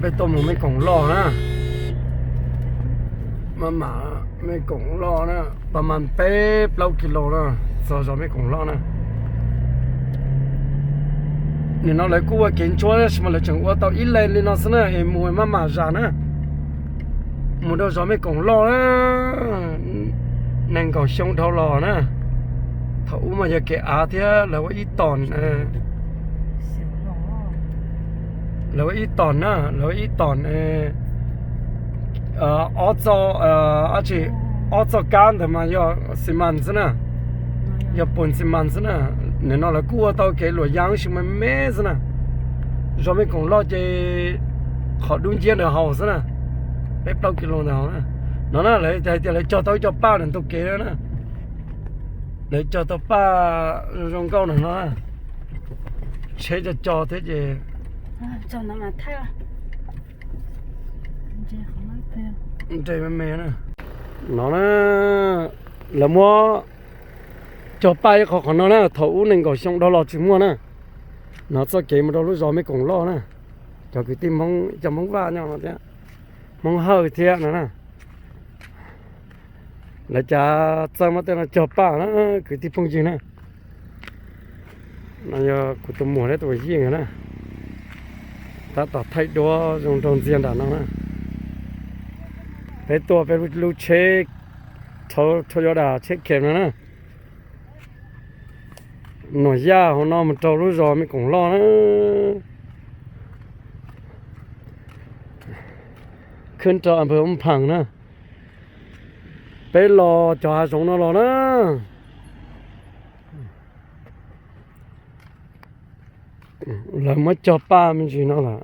Peb tuaj mus Mej Koom Loj na. Maj mam Mej Koom Loj na, pas mas peb plaub kis los na, txog zos Mej Koom Loj na. Nim no lawv kuj ua kev ntsuab tab sis mas lawv tseem ua tau ib leej li no xwb na es mus maj mam zam na. Mus rau zos Mej Koom Loj na, nees nkaum xyoo dhau los na. Thaum ub mas yog kev av thiab lawv ua ib tom, lawv ua ib tom na, lawv ua ib tom, ob txoj, tsis, ob txoj kab ntawd mas yog xi mas xwb na, yog puas xi mas xwb na. Nim no lawv kuj ua tau kev luam yaj tab sis mas me xwb na. Zos Mej Koom Loj ces qhov dub nciab ntawd hauv xwb na, peb plaub kis los ntawd hauv na. No na lawv hais tias lawv cog tau ib co paj ntawm ntug kev na. Lawv cog tau paj zoo nkauj ntawm no na. Tsheb cog cog thiab ces nres me me na. No na, lawv muab cog paj ib qho qhov no na, thaum ub nees nkaum xyoo dhau los tsis muaj na. No txoj kev mus rau lub zos Mej Koom Loj na. Cov kwv tij Hmoob, cov Hmoob Vaj nyob no thiab, Hmoob Hawj thiab no na. Lawv cav txawj muab tej no cog paj na, kwv tij phooj ywg na. No yog kuv tus muam thiab tus yij na, tab tom thaij duab zoo nraug ntxiag nram no na. Peb tuaj peb lub tsheb Toyota tsheb Camry no na. Nuam Yaj hauv no mus rau lub zos Mej Koom Loj na. Khwb rau Npawg Ub Phaas na. Peb los cov hav zoov no los na. Lawv muab cog paj me ntsis no lawm,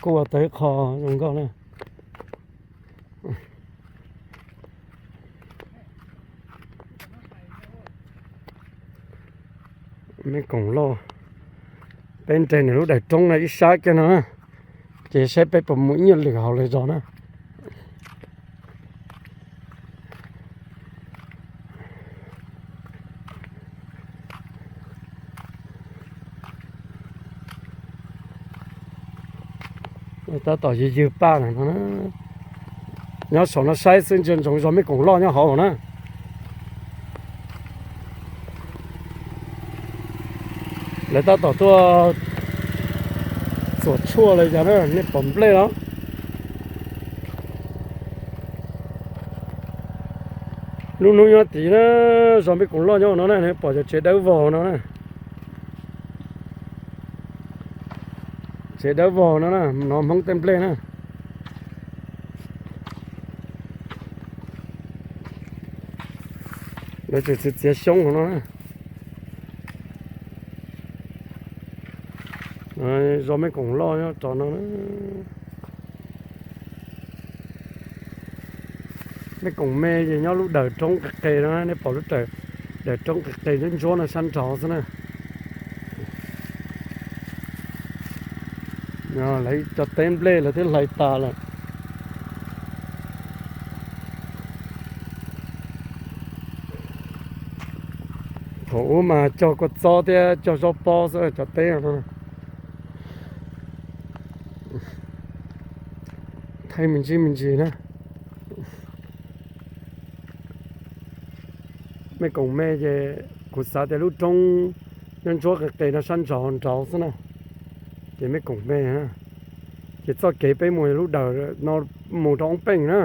kuj ua tau ib qho zoo nkauj na. Mej Koom Loj, peb nres nws lub daim roob no ib sab kiag no na, ces saib peb puas mus ib nyuag lwm hauv lawv zos na. Tab tom ywg ywg paj na no, nyob saum no saib xwb ntsia ntsoov zos Mej Koom Loj nyob hauv na. Lawv tab tom tuaj txuam tshuaj los yog nej pom nplej los. Lub hnub nyob tid na, zos Mej Koom Loj nyob no na, nej pom cov tsev dawb vog no na. Tsev dawb vog no na, no Hmoob tej nplej na. Lawv tseem txiav txiav xyoob no na. Zos Mej Koom Loj nyob rau no na. Mej Koom Me ces nyob lub dawm roob qis qis no, nej pom lub dawm roob qis qis ntsuab ntsuab no sab nraud xwb na. Lawv cov teb nplej lawv twb hlais tas lawm. Thaum ub mas cog kua txob thiab cog zaub pob xwb cov teb no. Thaij me ntsis me ntsis na. Mej Koom Me ces kuv xav tias lub roob nyob ntsuab qis qis no sab nraud nraud xwb na. Ces Mej Koom Me na, ces txoj kev peb mus lub dawm no mus rau Oob Peej na.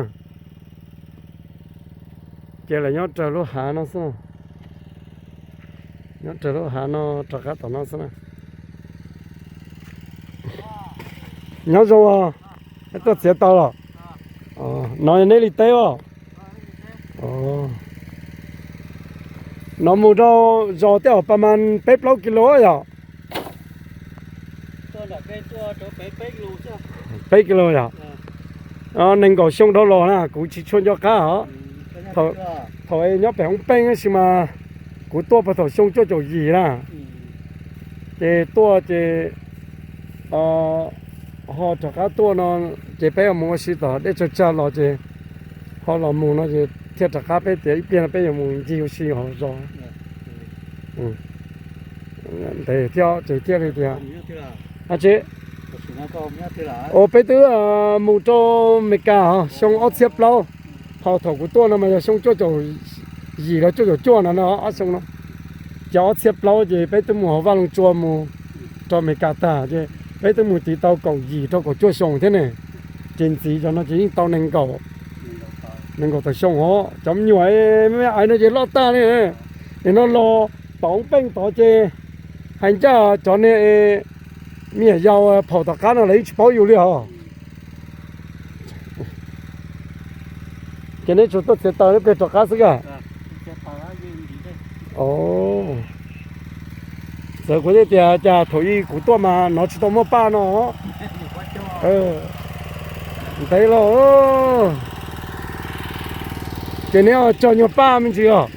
Ces lawv nyob raws lub hav no xwb, nyob raws lub hav no rov qab tom no xwb na. Nyob zoo os, tuaj txiav tau los? No yog neb li teb os. No mus rau zos tej zaum pas mas peb plaub kis lus yom? Peb kis lus yom? Nees nkaum xyoo dhau los na kuv tsis tshua nco qab os. Thaum nyob pem Oob Peej tab sis mas kuv tuaj puag thaum xyoo cuaj caum yim na. Ces tuaj ces ho rov qab tuaj no, ces peb mus ua si tom dej tsawg tsag los ces ho los mus no ces thiaj rov qab peb tias ib pliag no peb yuav mus ncig ua si hauv zos. Ntev thiab ces thiaj li tias, a tsis, Ua peb twb mus rau Amelikas xyoo ob txhiab plaub, ho thaum kuv tuaj no mas yog xyoo cuaj caum yim los cuaj caum cuaj no no ob xyoo no. Ces ob txhiab plaub ces peb twb mus hauv vaj loog tsua mus rau Amelikas tag ces peb twb mus tiv tau kaum yim rau kaum cuaj xyoo thiab ne. Ces ntxiv cov no ces yeej tau nees nkaum, nees nkaum tawm xyoo os. Cov me nyuam me aiv no ces loj tag li. Nim no los tom oob peej tod ces hais ncaj cov niag me nyuam yaus phaum tom qab no lawv yeej tsis paub yus li os. Ces neb tsuas tuaj txiav taws neb pliag rov qab xwb a? Txawm kuv thiaj tias cas thaum ub kuv tuaj mas nov tsis tau muaj paj no. Ntev los. Ces neb cog nyuag paj me ntsis os.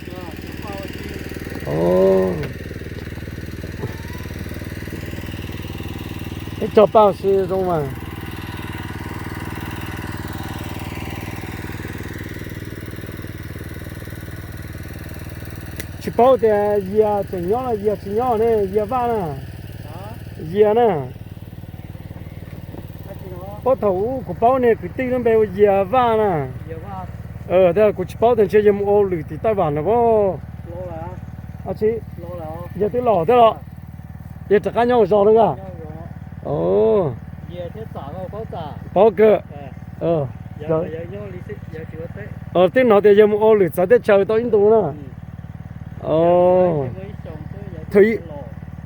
Peb cog paj si zoo mas. Tsis paub tias Yias tseem nyob los Yias tsis nyob ne, Yias Vaj na. Yias na. Paub thaum ub kuv paub niag kwv tij lub npe ua Yias Vaj na. Kuv tsis paub tias ntshe yawg mus ua lwm tim Taij Vam na. Yawg twb los thiab los? Yawg rov qab nyob ua zos no a? Paub kawg. Twb hnov tias yawg mus ua lwm txawv teb chaws tau ib ntus na. Thaum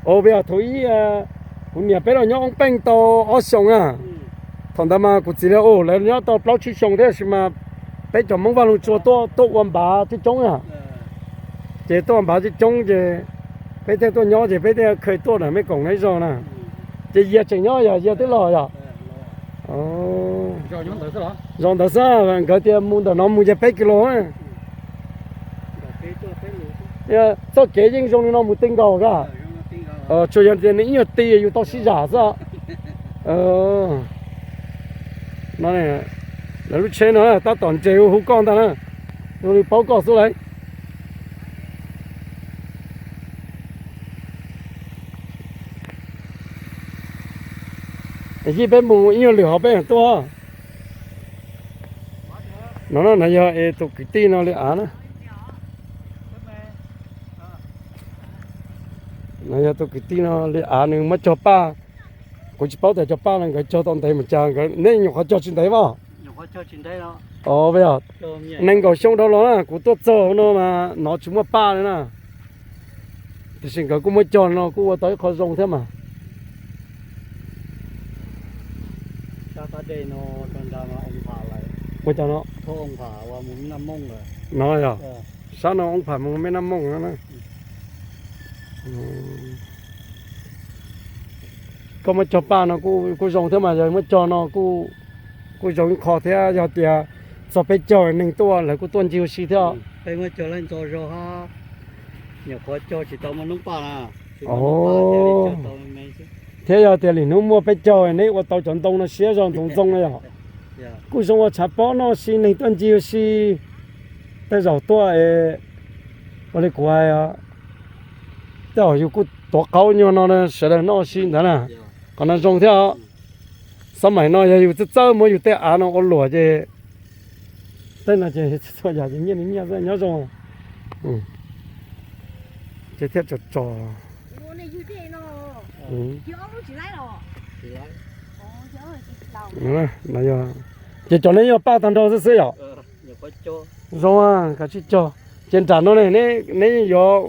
ub, kuv niam peb los nyob Oob Peej tau ob xyoos na. Thaum ntawd mas kuv txiv lawv, lawv nyob tau plaub tsib xyoo thiab sis mas peb cov Hmoob Vaj Loog Tsua tuaj ua npav coob coob na. Ces tuaj ua npav coob coob ces peb thiaj tuaj nyob ces peb thiaj khaws tuaj ntawm Mej Koom no ib zaug na. Ces Yias tseem nyob yog Yias twb los yog? Zoo ntawd xwb, nkawd tias mus ntawm no mus yog peb kis lus. Txoj kev yeej zoo li no mus ti nkaus a. Tsuas yog tias nws ib nyuag ti yus tau sib zam xwb. No, lawv lub tsheb no tab tom nres hu koj ntag na. Zoo li paub koj xwb lauj. Yij peb mus ib nyuag lwm hov peb tuaj. No no yog es tus kwv tij no li av na. No yog tus kwv tij no li av nws muab cog paj. Kuv tsis paub tias cov paj no nkawd cog tau ntev mus cas, nkawd neb nyuam qhuav cog tsis ntev as? Nees nkaum xyoo dhau los na kuv tuaj txog no mas nov tsis muaj paj li na. Tiam sis nkawd kuj muab cog no kuj ua tau ib qho zoo thiab mas. Ua cas no? No yog sab no Oob Pham mus Mej Nab Mooj no na. Koj muab cog paj no kuj zoo thiab mas, yog muab cog no kuj zoo ib qho thiab. Yog tias txog peb caug neeg tuaj lawv kuj tuaj ncig ua si thiab. Thiab yog tias lwm hnub muaj peb caug neb ua tau cov ntoo no siab zog ntoo ntxoo no yog kuj zoo ua tshav pob noj si neeg tuaj ncig ua si. Tej zaum tuaj ua li kuv hais, tej zaum yus kuj tuav qaub nyuag no sawv daws noj si ntawd na. Qhov no zoo thiab. Xab maim no yog yus txawj txawj muab yus tej av no ua luam ces tej no ces txhua yam ces nyiaj li nyiaj xwb, nyob zoo. Ces thiaj tsom tsom. Ces cov neb yog paj tag nrho xwb xwb yom? Zoo, kav tsij cog. Ces nram no ne neb yuav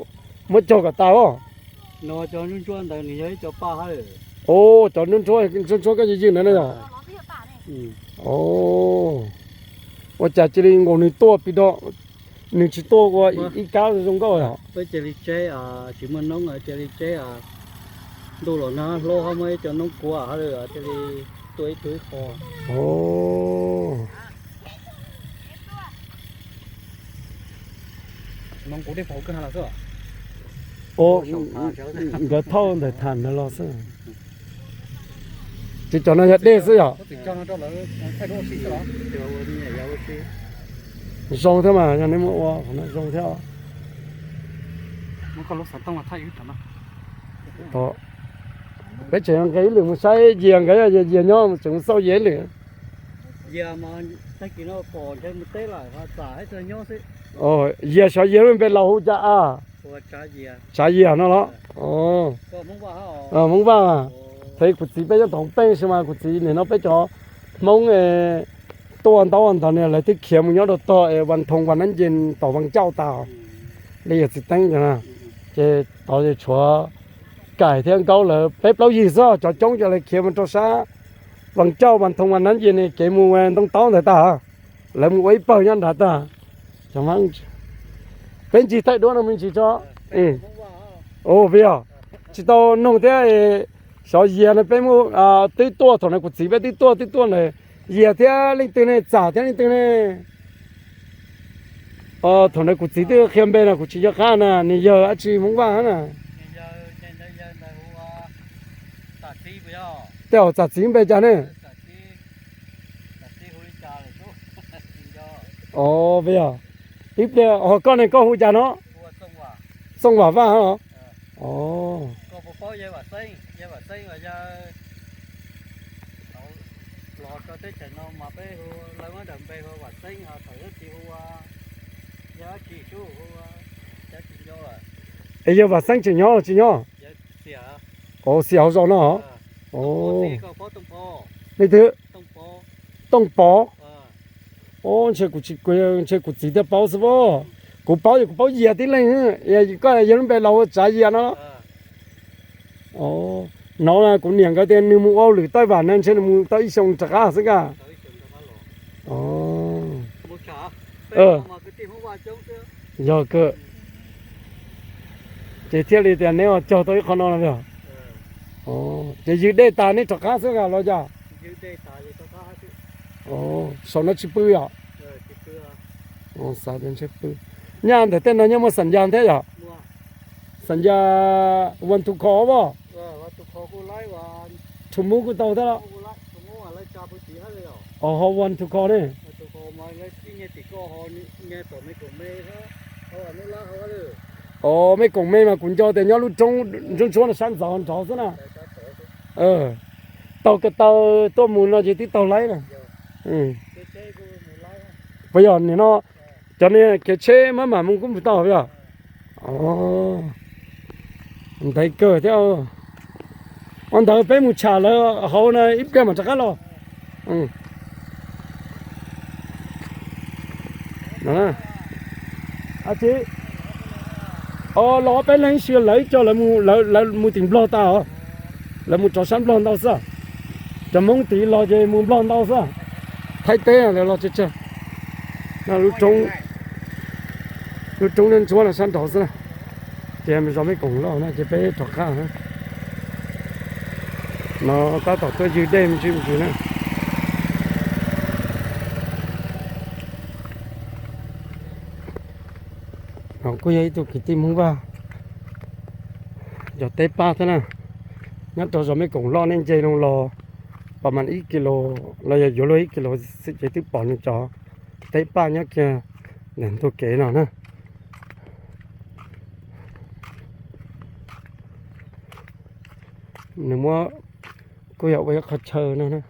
muab cog kom tas os? Cov ntsuab ntsuab koj ywg ywg ntawd na yog? Ua cas cia li nkaus nws tuaj pib do, nws tsis tuaj ua ib kab zoo nkauj yom? Peb cia li tseb, tsis muaj noob cia li tseb. Ntuj los nag hlob ho muaj ib co noob kuav hab cia li tuaj ib tug ib qho. Nkawd thauj ntawm tham ntawd los xwb. Ces cov no yog dej xwb yom? Zoo thiab mas, yog neb muab ua qhov no zoo thiab. Peb tseem nqis ib lwm mus saib Yias nkawd, yog Yias nyob tseem mus xauj Yias ib lwm. Yias xyov Yias lub npe laus hu cas a? Tsav Yias no los? Hmoob Vaj. Thaum kuv txiv peb nyob tom Peej xwb mas kuv txiv nim no peb cov Hmoob tuaj ntaub ntawd ne lawv twb khiav mus nyob rau tog Vas Thoos Vas Nab Nce tom Vas Cauj tas. Li yog txiv teeb ces tod tshuav Kaim thiab Nkaub lawv peb plaub yig xwb, cov coob ces lawv khiav mus rau sab Vas Cauj Vas Thoos Vas Nab Nce ne kev mus Ntoo Taub ntawd tag. Lawv mus ua ib pawg nyob nrad tag. Peb ntsis thaij duab no me ntsis tso. Ua yog tsis tau nug thiab. Xyov Yias no peb muaj twb tuaj, thaum no kuv txiv peb twb tuaj twb tuaj ntawd. Yias thiab leej twg ne, Txam thiab leej twg ne? Thaum ntawd kuv txiv twb qhia npe no kuv tsis nco qab na, nws yawg dab tsi Hmoob Vaj na? Tej zaum Txam txiv npe cas ne? Ov, ib pliag ho koj ne, koj hu cas no? Txooj Vam Vaj os. Es yawg Vam Xeeb tseem nyob los tsis nyob? Ov, xiam hauv zos no. Leej twg? Tooj Pov. Ov, ntshe kuv txiv thiaj paub xwb as. Kuv paub yog kuv paub Yias tib leeg, koj yog lub npe laus Tsav Yias no. Ov, no kuv niam nkawd tias nws mus ua lwm taij vam na, ntshe nws mus tau ib xyoos rov qab xwb kaj. Yog kawg. Ces thiaj li tias neb ua cog tau ib qho no no yog. Ces ywg dej tas neb rov qab xwb los cas? Saum no tsis pw yom? Xav tias ntshe pw. Nyaj ntawm tej no nyob muaj xam yas thiab yom? Xam yas one two call os. Two move kuj tau thiab los? Ho one two call ne? Os, Mej Koom Me mas kuv nco tias nyob lub roob ntsuab ntsuab no sab ntxov nraud xwb na. Taug ko taw tuaj mus no ces twb taug laib na. Puas yog nim no cov niag kev tsheb maj mam mus kuj mus tau yog? Ntev kawg thiab. Ua ntawd peb mus tsham lawv hauv na ib pliag mam rov qab los. Los peb leeg ib si lawv ib co lawv mus tim Nplog tas os. Lawv mus rov sab Nplog ntau xwb. Cov Hmoob tid los ces mus Nplog ntau xwb. Thaib teb lawv los tsawg tsawg. Lub roob ntsuab no sab nraud xwb na. Ces zos Mej Koom Loj no ces peb rov qab na. No tab tom tuaj ywg dej me ntsis me ntsis na. No kuj yog ib tug kwv tij Hmoob Vaj, yog teb paj thiab na. Nyob rau zos Mej Koom Loj nej nce loo los pas mas ib kis lus los yog yuav luag ib kis lus xwb ces twb pom nws cov teb paj nyob kiag ntawm ntug kev no na. Nws muab kuj yog ua ib qho chaw no na.